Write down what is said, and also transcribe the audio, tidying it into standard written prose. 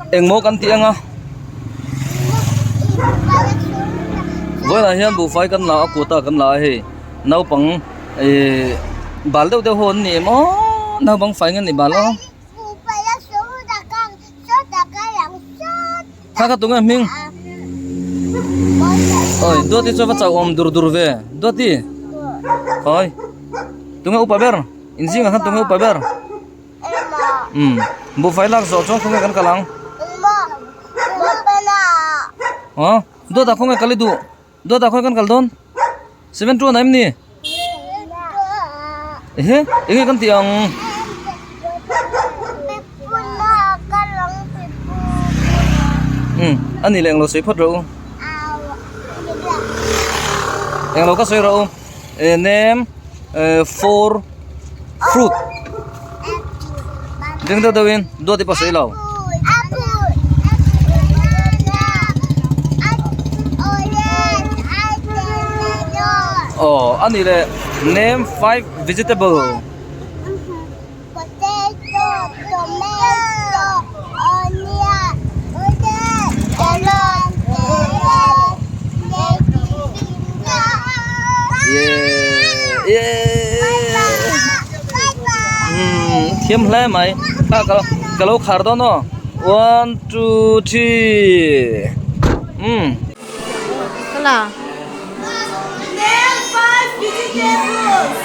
Engmaw kan tih anga vawiinah hian buhfai kan la a kut a kan la a hei naupang ihh bal deuh deuh ho an ni em aw naupang fai nge ni bal aw kha kha tunge hming awi duati chu a va chauh awm dur dur ve duati khawi tunge upa ber inzingah khan tunge upa ber. Umm buhfai lak zawh chuan khawnge kan kal ang aw dawtah khawnge kal i duh dawtah khawnge kan kal dawn 72 a em ni ehe enge kan tih ang umm a ni leh englo sawi phawt rawh u englo ka sawi rawh u. Name for fruit ding deuh deuhin duat i pasei lo. Aw a nih leh name five vegetable. Potato, tomato, onion, melon, carrot, lady finger. Yeah, yeah. Hmm, thiam hle mai. Kha ka ka lo khar dawn aw. One, two, three. Hmm. Kala. Name five vegetables.